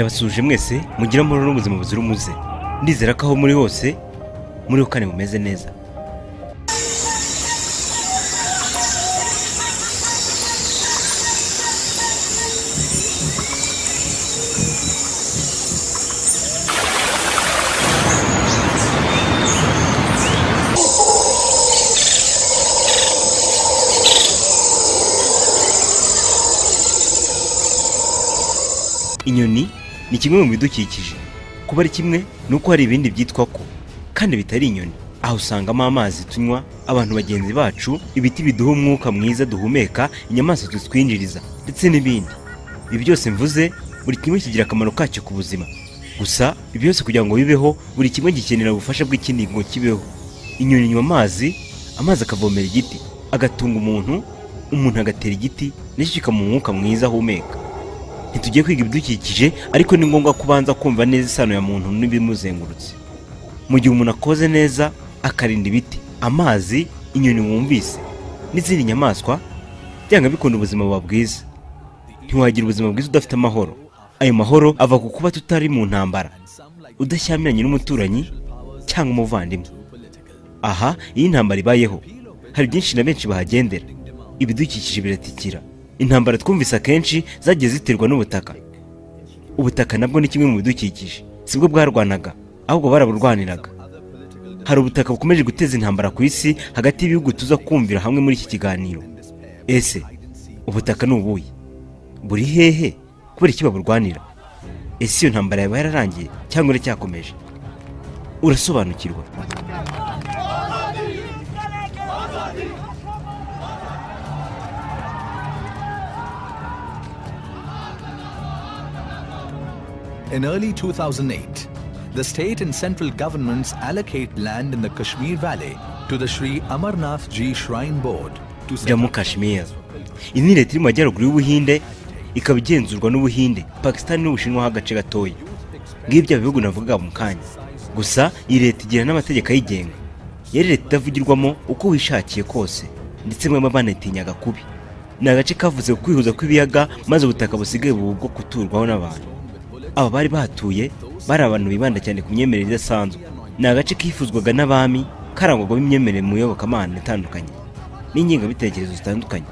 Ndabasuje mwese mugira amahoro n'ubuzima buzira umuze. Ndizera ko aho muri hose muri kandi mumeze neza. Inyoni ni kimwe mu bidukikije. Kuba ari kimwe nuko hari ibindi byitwa ko kandi bitari inyoni. Aho usangamo amazi tunywa, abantu bagenzi bacu, ibiti biduha umwuka mwiza duhumeka, inyamaswa zitwinjiriza ndetse n'ibindi. Ibi byose mvuze buri kimwe kigira akamaro kacyo ku buzima. Gusa ibi byose kugira ngo bibeho, buri kimwe gikenera ubufasha bw'ikindi ngo kibeho. Inyoni inywa amazi, amazi akavomera igiti, agatunga umuntu, umuntu agatera igiti, nacyo kikamuha umwuka mwiza ahumeka. Ntitugiye kwiga ibidukikije, ariko ni ngombwa kubanza kumva neza isano ya muntu n'ibimuzengurutse. Mu gihe umuntu akoze neza akarinda ibiti, amazi, inyoni wumvise n'izindi nyamaswa, byanga bikunda ubuzima buba bwiza. Ntiwagira ubuzima bwiza udafite amahoro. Ayo mahoro ava ku kuba tutari mu ntambara, udashyamiranye n'umuturanyi cyangwa umuvandimwe. Aha iyo intambara ibayeho hari byinshi na benshi bahagendera. Ibidukikije biratikira. Intambara twumvise akenshi zagiye ziterwa n'ubutaka. Ubutaka nabwo ni kimwe mu bidukikije. Sibwo bwarwanaga, ahubwo baraburwaniraga. Hari ubutaka bukomeje guteza intambara ku isi hagati y'ibihugu tuza kumvira hamwe muri iki kiganiro. Ese ubutaka ni ubuhe? Buri hehe? Kubera iki baburwanira? Ese iyo ntambara yaba yararangiye cyangwa iracyakomeje? Urasobanukirwa. In early 2008, the state and central governments allocate land in the Kashmir Valley to the Shri Amarnath Ji Shrine Board to set Jammu Kashmir. Iyi ni leta iri mu majyaruguru y'Ubuhinde, ikaba igenzurwa n'Ubuhinde, Pakistan n'Ubushinwa ho agace gatoya. Ngibyo bihugu navugaga mu kanya. Gusa iyi leta igira n'amategeko ayigenga. Yari leta itavugirwamo uko wishakiye kose, ndetse mwe banayitinyaga kubi. Ni agace kavuze ku kwihuza kw'ibiyaga, maze ubutaka busigaye buba ubwo kuturwaho n'abantu. Aba bari bahatuye bari abantu bibanda cyane ku myemerere idasanzwe. Ni agace kifuzwaga n'abami, karangwagamo imyemerere mu iyobokamana itandukanye n'ingengabitekerezo zitandukanye.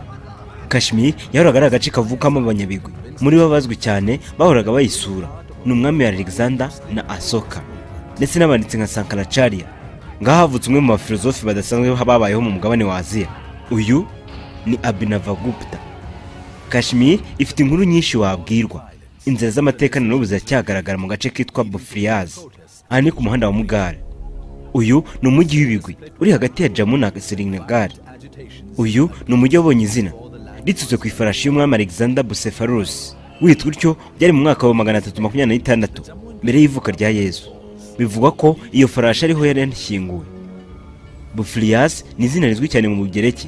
Kashmir yahoraga ari agace kavukamo abanyabigwi. Muri bo bazwi cyane bahoraga bayisura ni umwami Alexander na Asoka, ndetse n'abanditsi nka Sankaracharya. Ngaha havutse umwe mu bafilozofi badasanzwe babayeho mu mugabane wa Aziya. Uyu ni Abhinavagupta. Kashmir ifite inkuru nyinshi wabwirwa. Inzira z'amateka na n'ubu ziracyagaragara mu gace kitwa Bufriyaz. Aha ni ku muhanda wa Mugare. Uyu ni umujyi w'ibigwi uri hagati ya Jammu na Srinagar. Uyu ni umujyi wabonye izina riturutse ku ifarashi y'umwami Alexander Bucephalus. Witwa utyo byari mu mwaka wa 326 mbere y'ivuka rya Yesu. Bivugwa ko iyo farashi ariho yari yashyinguwe. Bufriyaz ni izina rizwi cyane mu Bugereki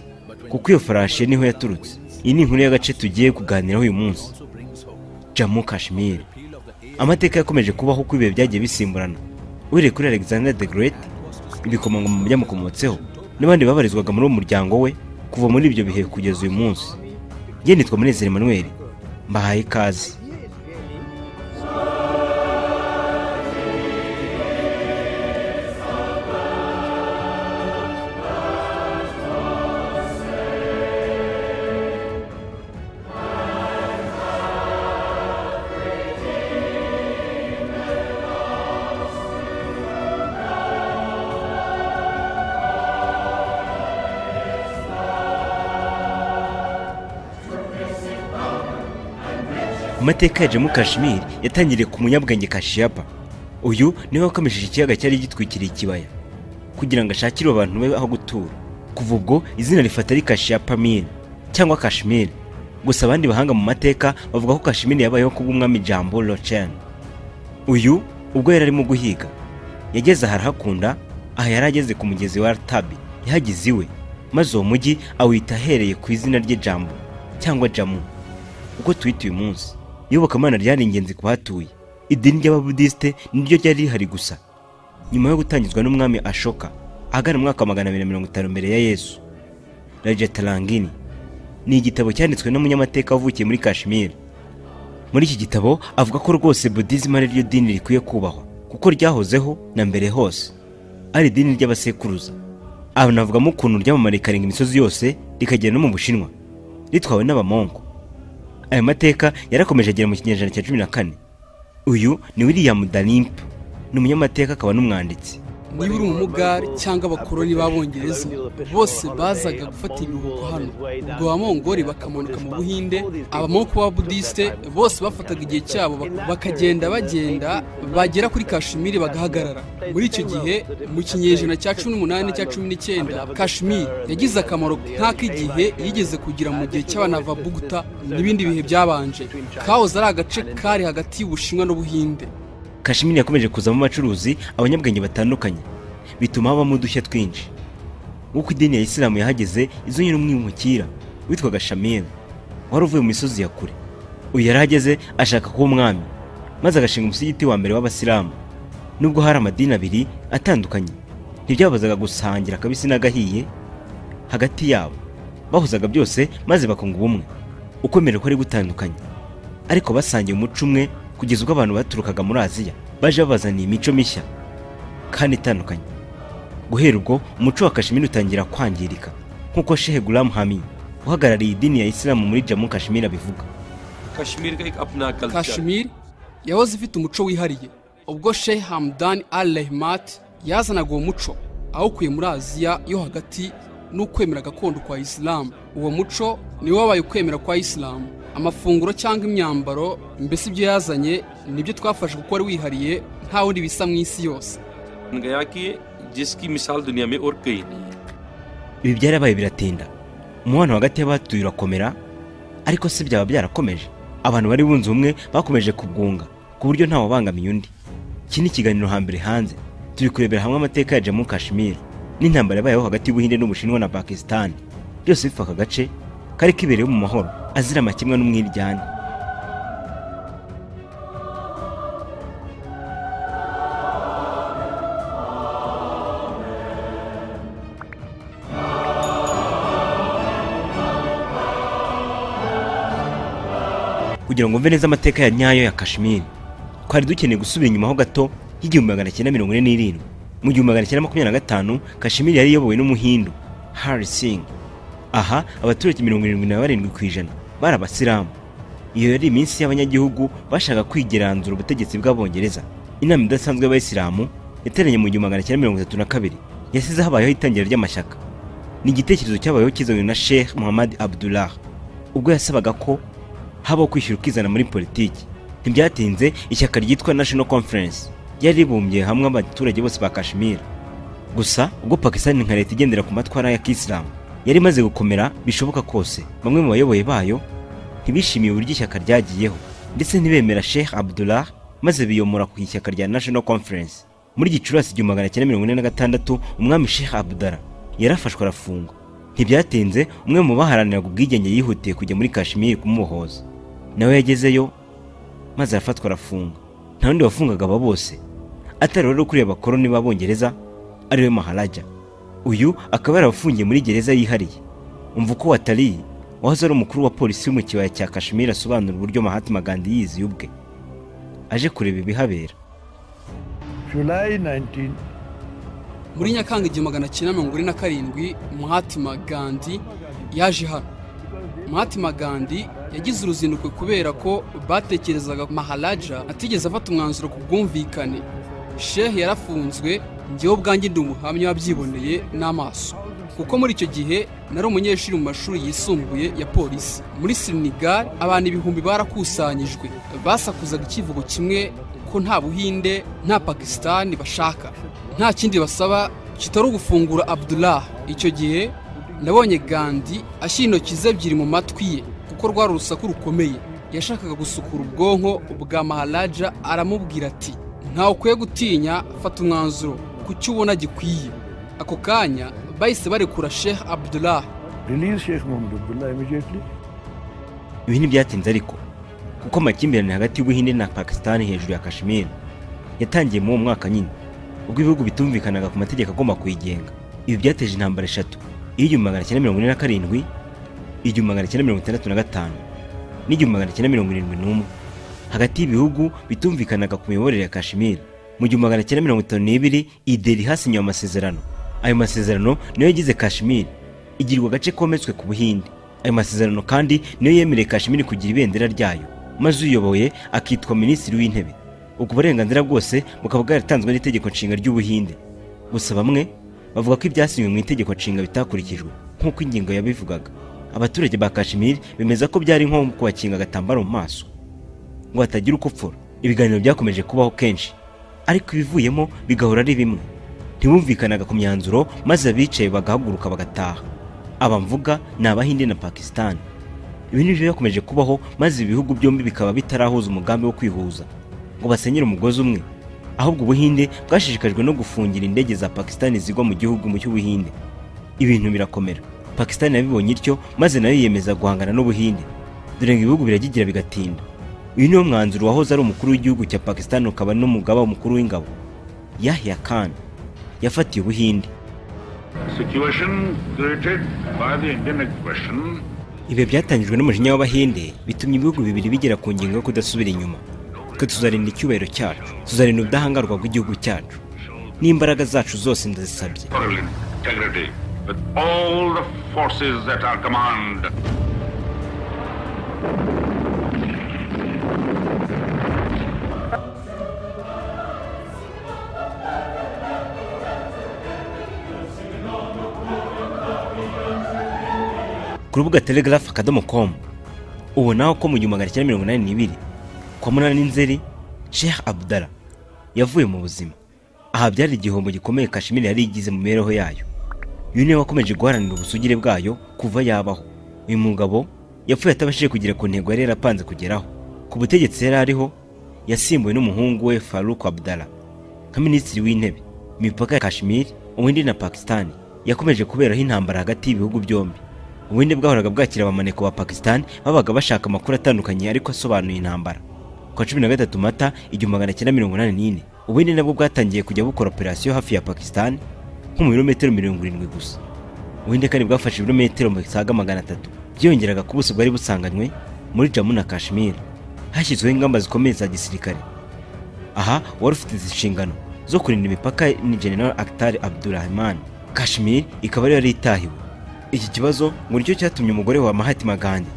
kuko iyo farashi niho yaturutse. Iyi ni inkuru y'agace tugiye kuganiraho uyu munsi. Jammu Kashmir. Amateka yakomeje kubaho uko ibihe byagiye bisimburana. Uhereye kuri Alexander the Great, ibikomangoma byamukomotseho n'abandi babarizwaga muri uwo muryango we kuva muri ibyo bihe kugeza uyu munsi. Njye nitwa Munezero Emmanuel, mbahaye ikaze. Amateka ya Jammu Kashmir yatangiriye ku munyabwenge Kashyapa. Uyu niwe wakamishije ikiyaga cyari gitwikiriye ikibaya kugira ngo ashakire abantu be aho gutura. Kuva ubwo izina rifata ari Kashyapa Mir cyangwa Kashmir. Gusa abandi bahanga mu mateka bavuga ko Kashmir yabayeho kubw'umwami Jambu Lochan. Uyu ubwo yari arimo guhiga yageze aharahakunda, aha yari ageze ku mugezi wa Tabi, yahagize iwe, maze uwo mujyi awita ahereye ku izina rye Jambu cyangwa Jammu uko twita uyu munsi. Iyobokamana ryari ingenzi ku batuye. Idini ry'Ababudisite niryo ryari rihari gusa. Nyuma yo gutangizwa n'umwami Ashoka ahagana mu mwaka wa 250 mbere ya Yesu. Rajatarangini ni igitabo cyanditswe n'umunyamateka wavukiye muri Kashmir. Muri iki gitabo avuga ko rwose Buddhism ari ryo dini rikwiye kubahwa kuko ryahozeho na mbere hose, ari idini ry'abasekuruza. Anavugamo ukuntu ryamamara rikarenga imisozi yose rikagera no mu Bushinwa ritwawe n'abamonko. Aya mateka yarakomeje agera mu kinyejana cya 14. Uyu ni William Dalrymple, ni umunyamateka akaba n'umwanditsi. Niba uri umumugari cyangwa abakoloni b'Abongereza bose bazaga gufata ibiruhuko hano, ubwo abamongoli bakamanuka mu Buhinde, abamonko b'Ababudisite bose bafataga igihe cyabo bakagenda bagenda bagera kuri Kashmir bagahagarara. Muri icyo gihe mu kinyejana cya 18 n'icya 19, Kashmir yagize akamaro nk'ak'igihe yigeze kugira mu gihe cy'Abanavabuguta n'ibindi bihe byabanje. Kahoze ari agace kari hagati y'Ubushinwa n'Ubuhinde. Kashmir yakomeje kuzamo abacuruzi, abanyabwenge batandukanye, bituma habamo udushya twinshi. Nk'uko idini ya Isilamu yahageze izonye n'umwimukira witwaga Shamil wari uvuye mu misozi ya kure. Uyu yarahageze ashaka kuba umwami, maze agashinga umusigiti wa mbere w'Abasilamu. Nubwo hari amadini abiri atandukanye, ntibyabazaga gusangira akabisi n'agahiye hagati yabo. Bahuzaga byose maze bakunga ubumwe, ukwemera ko ari gutandukanye, ariko basangiye umuco umwe, kugeza ubwo abantu baturukaga muri Aziya baje babazaniye imico mishya kandi itandukanye. Guhera ubwo umuco wa Kashmir utangira kwangirika, nk'uko Sheikh Ghulam Hami uhagarariye idini ya Isilamu muri Jammu Kashmir abivuga. Kashmir yahoze ifite umuco wihariye. Ubwo Sheikh Hamdan Al-Rahmat yazanaga uwo muco awukuye muri Aziya yo hagati n'ukwemera gakondo kwa Isilamu. Uwo muco niwo wabaye ukwemera kwa Isilamu. Amafunguro cyangwa imyambaro, mbese ibyo yazanye nibyo twafashe kuko wari wihariye, nta wundi bisa mu isi yose. Ibi byarabaye biratinda, umubano hagati y'abatuye urakomera, ariko se byaba byarakomeje? Abantu bari bunze ubumwe bakomeje kubwunga ku buryo nta wabangamiye undi. Iki ni ikiganiro Hambere Hanze, turi kurebera hamwe amateka ya Jammu Kashmir n'intambara yabayeho hagati y'Ubuhinde n'Ubushinwa na Pakistan, byose bipfa aka gace kari kibereyeho mu mahoro azira amakemwa n'umwiryane. Kugira ngo mve neza amateka ya nyayo ya Kashmir, twari dukeneye gusubira inyuma ho gato y'1947. Mu 1925 Kashmir yari iyobowe n'umuhindu Hari Singh. Aha abaturage 77% bari Abasilamu. Iyo yari iminsi y'abanyagihugu bashaka kwigeranzura ubutegetsi bw'Abongereza. Inama idasanzwe y'Abayisilamu yateranye mu 1932 yasize habayeho itangira ry'amashyaka. Ni igitekerezo cyabayeho kizanywe na Sheikh Muhammad Abdullah ubwo yasabaga ko habaho kwishyura ukizana muri politiki. Ntibyatinze ishyaka ryitwa National Conference ryari ribumbiye hamwe abaturage bose ba Kashmir. Gusa ubwo Pakistan nka leta igendera ku matwara ya Kisilamu yari imaze gukomera bishoboka kose, bamwe mu bayoboye bayo ntibishimiye uburyo ishyaka ryagiyeho, ndetse ntibemera Sheikh Abdullah, maze biyomora ku ishyaka rya National Conference. Muri Gicurasi 1946 umwami Sheikh Abdullah yarafashwe arafungwa. Ntibyatinze umwe mu baharaniraga ubwigenge yihutiye kujya muri Kashmir kumubohoza, nawe yagezeyo maze arafatwa arafungwa. Nta wundi wafungaga aba bose atari wari ukuriye abakoloni b'Abongereza ariwe Maharaja. Uyu akaba yarafungiye muri gereza yihariye. Umva uko Watali wahoze ari umukuru wa polisi mu kibaya cya Kashmir asobanura uburyo Mahatma Gandhi yiziye ubwe aje kureba ibihabera. Muri Nyakanga 1947 Mahatma Gandhi yaje hano. Mahatma Gandhi yagize uruzinduko kubera ko batekerezaga Maharaja atigeze afata umwanzuro ku bwumvikane. Sheikh yarafunzwe, njyewe ubwanjye ndi umuhamya wabyiboneye n'amaso, kuko muri icyo gihe nari umunyeshuri mu mashuri yisumbuye ya polisi. Muri Srinagar abantu ibihumbi barakusanyijwe, basakuzaga ikivugo kimwe ko nta Buhinde nta Pakistan bashaka, nta kindi basaba kitari ugufungura Abdullah. Icyo gihe nabonye Gandhi ashyira intoki ze ebyiri mu matwi ye kuko rwari urusaku rukomeye. Yashakaga gusukura ubwonko bwa Maharaja, aramubwira ati ntawe ukwiye gutinya, fata umwanzuro ku cyo ubona gikwiye. Ako kanya bahise barekura Sheikh Abdullah. Ibi ntibyatinze ariko, kuko amakimbirane hagati y'Ubuhinde na Pakistan hejuru ya Kashmir yatangiye mu mwaka nyine, ubwo ibihugu bitumvikanaga ku mategeko agomba kuyigenga. Ibi byateje intambara eshatu: 1947, 1965 n'1971. hagati y'ibihugu bitumvikanaga ku miyoborere ya Kashmir. Mu 1952 i Delhi hasinywe amasezerano. Ayo masezerano niyo yagize Kashmir igirwa agace kometswe ku Buhinde. Ayo masezerano kandi niyo yemereye Kashmir kugira ibendera ryayo, maze uyoboye akitwa minisitiri w'intebe. Ubwo burenganzira bwose bukaba bwaratanzwe n'itegeko nshinga ry'Ubuhinde. Gusa bamwe bavuga ko ibyasinywe mu itegeko nshinga bitakurikijwe nk'uko ingingo yabivugaga. Abaturage ba Kashmir bemeza ko byari nko kubakinga agatambaro mu maso ngo hatagira uko upfura. Ibiganiro byakomeje kubaho kenshi, ariko ibivuyemo bigahora ari bimwe. Ntibumvikanaga ku myanzuro, maze abicaye bagahaguruka bagataha. Aba mvuga ni Abahinde na Pakistan. Ibi nibyo byakomeje kubaho, maze ibihugu byombi bikaba bitarahuza umugambi wo kwihuza ngo basenyere umugozi umwe. Ahubwo Ubuhinde bwashishikajwe no gufungira indege za Pakistan zigwa mu gihugu cy'Ubuhinde. Ibintu birakomera. Pakistan yabibonye ityo, maze nayo yiyemeza guhangana n'Ubuhinde. Dore ngo ibihugu biragigira bigatinda. Uyu niwo mwanzuro wahoze ari umukuru w'igihugu cya Pakistan ukaba n'umugaba mukuru w'ingabo Yahya Khan yafatiye Ubuhinde. Ibi byatangijwe n'umujinya w'Abahinde bitumye ibihugu bibiri bigera ku ngingo yo kudasubira inyuma. Twe tuzarinda icyubahiro cyacu, tuzarinda ubudahangarwa bw'igihugu cyacu n'imbaraga zacu zose ndazisabye. With all the forces at our command. Ku rubuga telegraph.com ubonaho ko mu 1982 kwa 8 Nzeri Sheikh Abdallah yavuye mu buzima. Aha byari igihombo gikomeye Kashmir yari igize mu mibereho yayo. Uyu niwe wakomeje guharanira ubusugire bwayo kuva yabaho. Uyu mugabo yapfuye atabashije kugera ku ntego yari yarapanze kugeraho. Ku butegetsi yari ariho yasimbuwe n'umuhungu we Farooq Abdallah nka minisitiri w'intebe. Imipaka ya Kashmir, Ubuhinde na Pakistan yakomeje kuberaho intambara hagati y'ibihugu byombi. Ubuhinde bwahoraga bwakira abamaneko ba Pakistan babaga bashaka amakuru atandukanye ariko asobanuye intambara. Ku wa 13 Mata 1984 Ubuhinde nabwo bwatangiye kujya bukora operasiyo hafi ya Pakistan nko mu birometero 70 gusa. Ubuhinde kandi bwafashe ibirometero bisaga 300 byiyongeraga ku buso bwari busanganywe muri Jammu na Kashmir. Hashyizweho ingamba zikomeye za gisirikare. Aha wari ufite izi nshingano zo kurinda imipaka ni General Akhtar Abdurrahman. Kashmir ikaba yari itahiwe. Iki kibazo ngo nicyo cyatumye umugore wa Mahatma Gandhi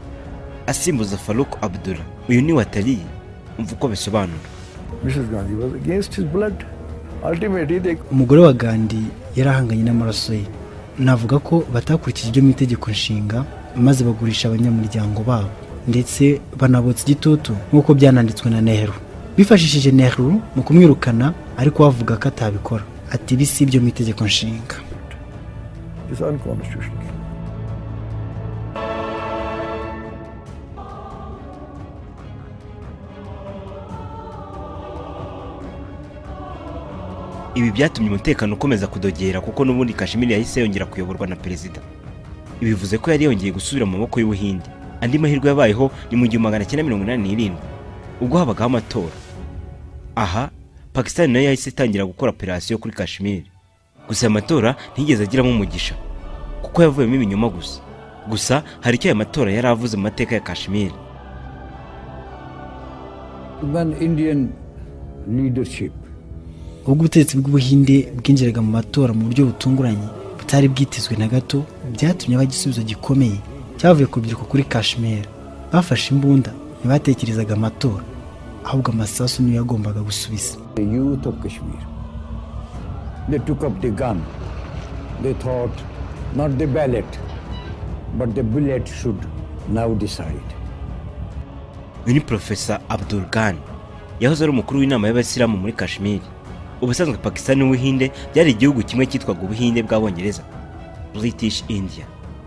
asimbuza Farooq Abdullah. Uyu ni watariye umva uko bisobanura. Mrs. Gandhi was against his blood. Ultimately they... Umugore wa Gandhi yarahanganye n'amaraso ye. Navuga ko batakurikije ibyo mu itegeko nshinga, maze bagurisha abanyamuryango babo ndetse banabotsa igitutu nk'uko byananditswe na Nehru. Bifashishije Nehru mu kumwirukana, ariko bavuga ko atabikora. Ati ibi si ibyo mu itegeko nshinga. It's unconstitutional. Ibi byatumye umutekano ukomeza kudogera kuko n'ubundi Kashmir yahise yongera kuyoborwa na perezida. Ibi bivuze ko yari yongeye gusubira mu maboko y'Ubuhinde. Andi mahirwe yabayeho ni mu 1987 ubwo habagaho amatora. Aha Pakistan nayo yahise itangira gukora operasiyo kuri Kashmir. Gusa aya matora ntiyigeze agiramo umugisha kuko yavuyemo ibinyoma gusa. Gusa hari icyo aya matora yari avuze mu mateka ya Kashmir. When Indian leadership ubwo ubutegetsi bw'Ubuhinde bwinjiraga mu matora mu buryo butunguranye butari bwitezwe na gato, byatumye aba igisubizo gikomeye cyavuye ku rubyiruko kuri Kashmir. Bafashe imbunda, ntibatekerezaga amatora, ahubwo amasasu niyo yagombaga gusubiza. The youth of Kashmir, they took up the gun. They thought not the ballot, but the bullet should now decide. Uyu ni Professor Abdul Ghani, yahoze ari umukuru w'inama y'Abasilamu muri Kashmir. Ubusanzwe Pakistan n'Ubuhinde byari igihugu kimwe cyitwaga Ubuhinde bw'Abongereza, British India.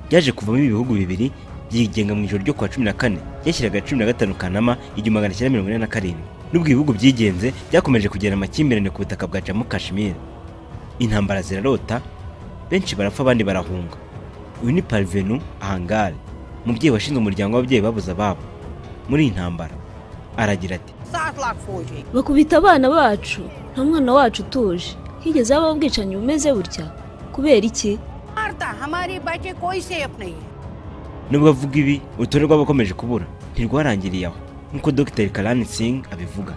Byaje kuvamo ibihugu bibiri byigenga mu ijoro ryo kuwa 14 yashyiraga 15 Kanama 1947. Nubwo ibihugu byigenze byakomeje kugirana amakimbirane ku butaka bwa Jammu Kashmir. Intambara zirarota, benshi barapfa abandi barahunga. Uyu ni Parvenu Ahangar, umubyeyi washinze umuryango w'ababyeyi babuze ababo muri iyi ntambara. Aragira ati: bakubita abana bacu, nta mwana wacu utuje. Higeze habaho ubwicanyi bumeze butya? Kubera iki? Nubwo avuga ibi, urutonde rw'abakomeje kubura ntirwarangiriye aho. Nk'uko Dr Karan Singh abivuga.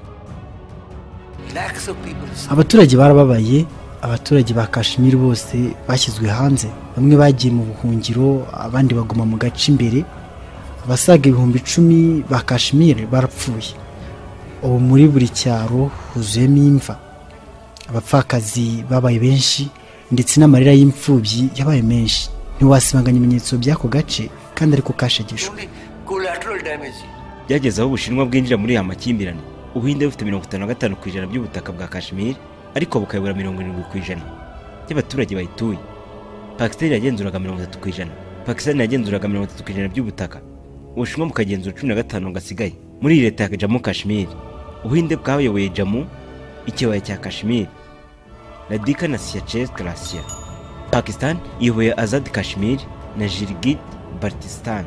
Abaturage barababaye. Abaturage ba Kashmir bose bashyizwe hanze, bamwe bagiye mu buhungiro, abandi baguma mu gace imbere. Abasaga 10,000 ba Kashmir barapfuye. Ubu muri buri cyaro huzuyemo imva. Abapfakazi babaye benshi, ndetse n'amarira y'imfubyi yabaye menshi. Ntiwasibanganya ibimenyetso by'ako gace kandi ariko kashegeshwe. Byageze aho Ubushinwa bwinjira muri aya makimbirane. Ubuhinde bufite 55% by'ubutaka bwa Kashmir, ariko bukayobora 70% by'abaturage bayituye. Pakistan yagenzuraga 30%. Pakistan yagenzuraga 30% by'ubutaka, Ubushinwa bukagenzura 15 gasigaye. Muri leta ya Jammu Kashmir, Ubuhinde bwayoboye Jammu, ikibaya cya Kashmir, Ladakh na Siachen Glacier. Pakistan iyoboye Azad Kashmir na Gilgit Baltistan,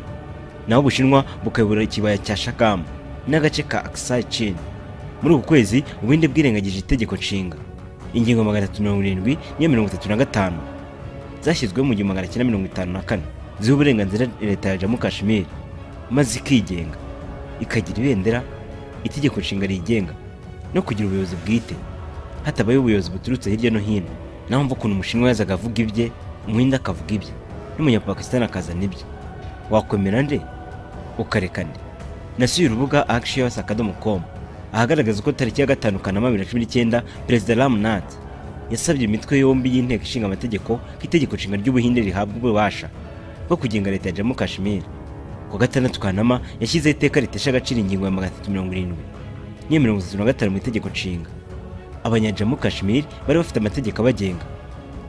naho Ubushinwa bukayobora ikibaya cya Shakam n'agace ka Aksai Chin. Muri uku kwezi Ubuhinde bwirengagije itegeko nshinga ingingo 370 n'iya 35 zashyizweho mu 1954 ziha uburenganzira leta ya Jammu Kashmir, maze ikigenga, ikagira ibendera, itegeko nshinga riyigenga no kugira ubuyobozi bwite, hatabaye ubuyobozi buturutse hirya no hino. Naho mva ukuntu Umushinwa yazaga avuga ibye, Umuhinde akavuga ibye, n'Umunyapakistan akazana ibye. Wakwemera nde ukareka nde? Nasuye urubuga axios.com ahagaragaza ko tariki ya 5 Kanama 2019 Perezida Ram Nath yasabye imitwe yombi y'inteko ishinga amategeko ko itegeko nshinga ry'Ubuhinde rihabwa ububasha bwo kugenga leta ya Jammu Kashmir. Ku 6 Kanama yashyizeho iteka ritesha agaciro ingingo ya 370 n'iya 35 mu itegeko nshinga. Abanyajamu Kashmir bari bafite amategeko abagenga,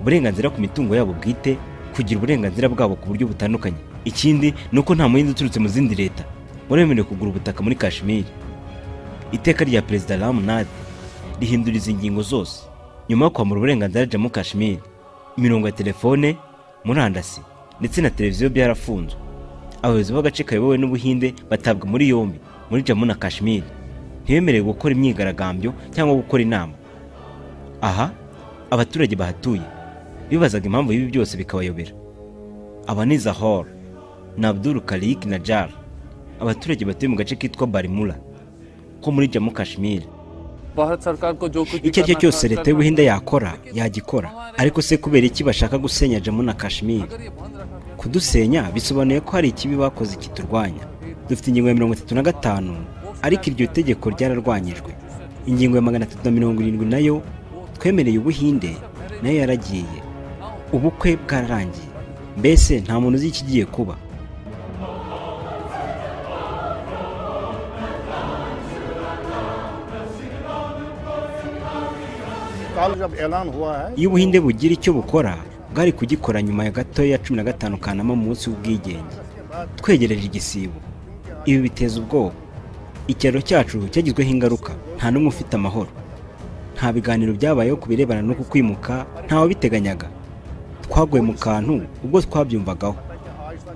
uburenganzira ku mitungo yabo bwite, kugira uburenganzira bwabo ku buryo butandukanye. Ikindi ni uko nta muhinzi uturutse mu zindi leta wari wemerewe kugura ubutaka muri Kashmir. Iteka rya Perezida Ram Nath rihindura izi ngingo zose. Nyuma yo kwambura uburenganzira Jammu Kashmir, imirongo ya telefone, murandasi ndetse na televiziyo byarafunzwe. Abayobozi b'agace kayobowe n'Ubuhinde batabwa muri yombi muri Jammu na Kashmir, ntibemerewe gukora imyigaragambyo cyangwa gukora inama. Aha abaturage bahatuye bibazaga impamvu y'ibi byose bikabayobera. Aba ni Zahor na Abdul Khalik Najar, abaturage batuye mu gace kitwa Barimura ko muri Jammu Kashmir. Icyo ari cyo cyose leta y'Ubuhinde yakora yagikora, ariko se kubera iki bashaka gusenya Jammu na Kashmir? Kudusenya bisobanuye ko hari ikibi bakoze kiturwanya. Dufite ingingo ya 35, ariko iryo tegeko ryararwanyijwe. Ingingo ya 370 nayo twemereye Ubuhinde nayo yaragiye. Ubukwe bwararangiye, mbese nta muntu uzi ikigiye kuba. Iyo Ubuhinde bugira icyo bukora bwari kugikora nyuma ya gato ya 15 Kanama mu munsi w'ubwigenge. Twegereje igisibo, ibi biteza ubwoba. Icyaro cyacu cyagizweho ingaruka, nta n'umwe ufite amahoro. Nta biganiro byabayeho ku birebana no kwimuka, ntawe biteganyaga. Twaguye mu kantu ubwo twabyumvagaho.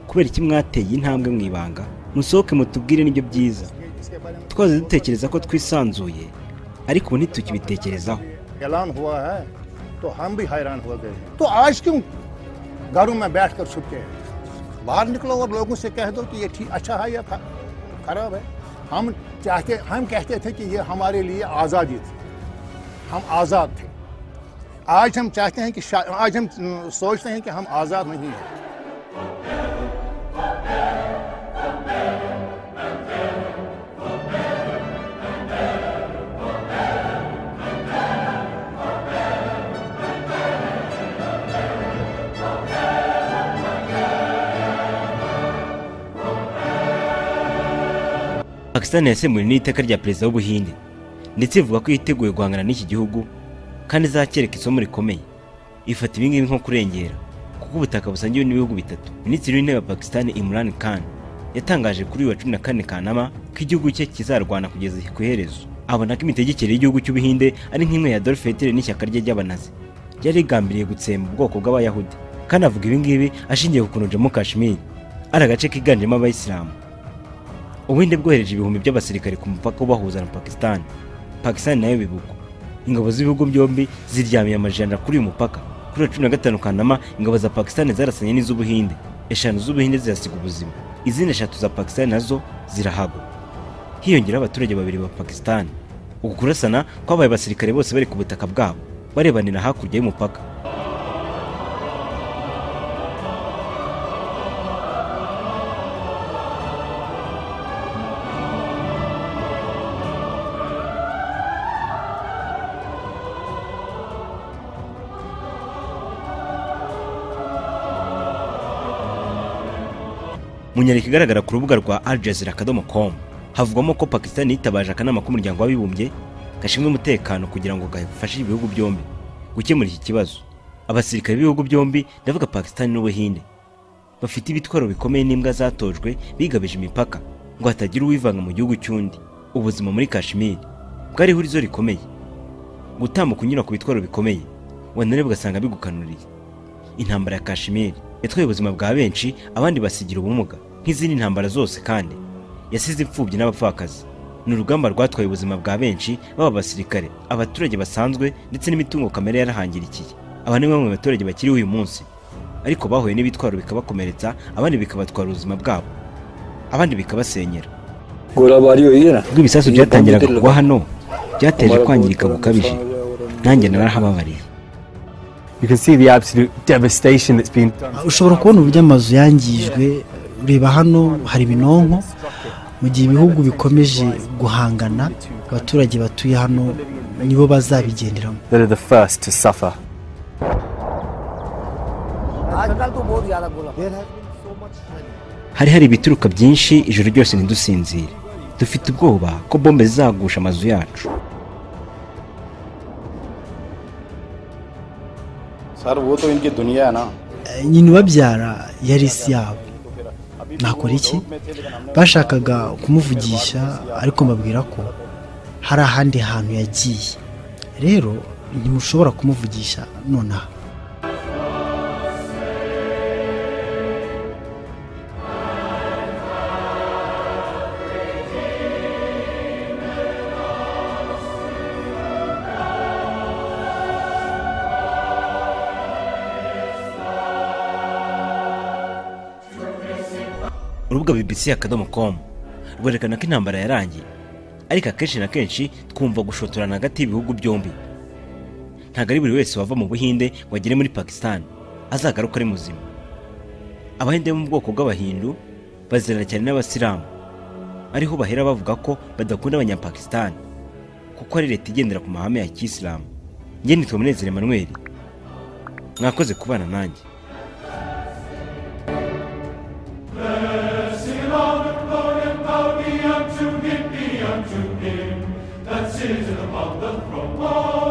Kubera iki mwateye intambwe mu ibanga? Musohoke mutubwire n'ibyo byiza. Twaze dutekereza ko twisanzuye, ariko ubu ntitukibitekerezaho. ऐलान हुआ है तो हम भी हैरान हो गए। तो आज क्यों घरों में बैठकर छुप के बाहर निकलो और लोगों से कह दो कि ये ठीक अच्छा है या खराब है। हम कहते थे कि ये हमारे लिए आज़ादी थी, हम आज़ाद थे। आज हम चाहते हैं कि आज हम सोचते हैं कि हम आज़ाद नहीं हैं। Pakistan yasembuwe n'iteka rya Perezida w'Ubuhinde, ndetse ivuga ko yiteguye guhangana n'iki gihugu kandi izacyereka isomo rikomeye. Ifata ibi ngibi nko kurengera, kuko ubutaka busangiwe n'ibihugu bitatu. Minisitiri w'Intebe wa Pakistan Imran Khan yatangaje kuri uyu wa 14 Kanama ko igihugu cye kizarwana kugeza ku iherezo. Abona ko imitegekere y'igihugu cy'Ubuhinde ari nk'imwe ya Adolf Hitler n'ishyaka rye ry'abanazi ryari rigambiriye gutsemba ubwoko bw'Abayahudi. Kandi avuga ibi ngibi ashingiye ku kuntu Jammu Kashmir ari agace kiganjemo Abayisilamu. Ubuhinde bwohereje ibihumbi by'abasirikare ku mupaka ubahuza na Pakistan. Pakistan nayo bibuko. Ingabo z'ibihugu byombi ziryamiye amajana kuri uyu mupaka. Kuri 15 Kanama ingabo za Pakistan zarasanye n'iz'Ubuhinde. 5 z'Ubuhinde zirasiga ubuzima, izindi 3 za Pakistan nazo zirahagwa. Hiyongeraho abaturage babiri ba Pakistan. Uku kurasana kwabaye abasirikare bose bari ku butaka bwabo barebanira hakurya y'umupaka. Mu nyandiko igaragara ku rubuga rwa aljazeera.com havugwamo ko Pakistan yitabaje akanama k'umuryango w'abibumbye gashinzwe umutekano kugira ngo gafashe ibihugu byombi gukemura iki kibazo. Abasirikare b'ibihugu byombi, ndavuga Pakistan n'Ubuhinde, bafite ibitwaro bikomeye n'imbwa zatojwe bigabije imipaka ngo hatagira uwivanga mu gihugu cy'undi. Ubuzima muri Kashmir bwari ihurizo rikomeye. Gutambuka unyura ku bitwaro bikomeye wanareba ugasanga bigukanuriye. Intambara ya Kashmir yatwaye ubuzima bwa benshi, abandi basigira ubumuga nk'izindi ntambara zose, kandi yasize imfubyi n'abapfakazi. Ni urugamba rwatwaye ubuzima bwa benshi, baba abasirikare, abaturage basanzwe ndetse n'imitungo kamere yarahangirikiye. Aba ni bamwe mu baturage bakiriho uyu munsi, ariko bahuye n'ibitwaro bikabakomeretsa, abandi bikabatwara ubuzima bwabo, abandi bikabasenyera. Ubwo ibisasu byatangiraga kugwa hano byateje kwangirika gukabije, nanjye narahababariye. You can see the absolute devastation that's been done. Ushobora kubona uburyo amazu yangijwe. Reba hano hari ibinonko. Mu gihe ibihugu bikomeje guhangana, abaturage batuye hano nibo bazabigenderamo. That are the first to suffer. Hari ibituruka byinshi ijoro ryose ntidusinzire, dufite ubwoba ko bombe zizagusha amazu yacu. Nyina ubabyara yari isi yabo. Nakora iki? Bashakaga kumuvugisha ariko mbabwira ko hari ahandi hantu yagiye, rero ntimushobora kumuvugisha nonaha. Urubuga bbc.com rwerekana ko intambara yarangiye, ariko akenshi na kenshi twumva gushotorana hagati y'ibihugu byombi. Ntabwo ari buri wese wava mu Buhinde ngo agere muri Pakistan azagaruka ari muzima. Abahinde bo mu bwoko bw'Abahindu bazirana cyane n'Abasilamu, ariho bahera bavuga ko badakunda Abanyapakistan kuko ari leta igendera ku mahame ya Kisilamu. Njye nitwa Munezero Emmanuel, mwakoze kubana nanjye. Unto him, be unto him, that sitteth upon the throne.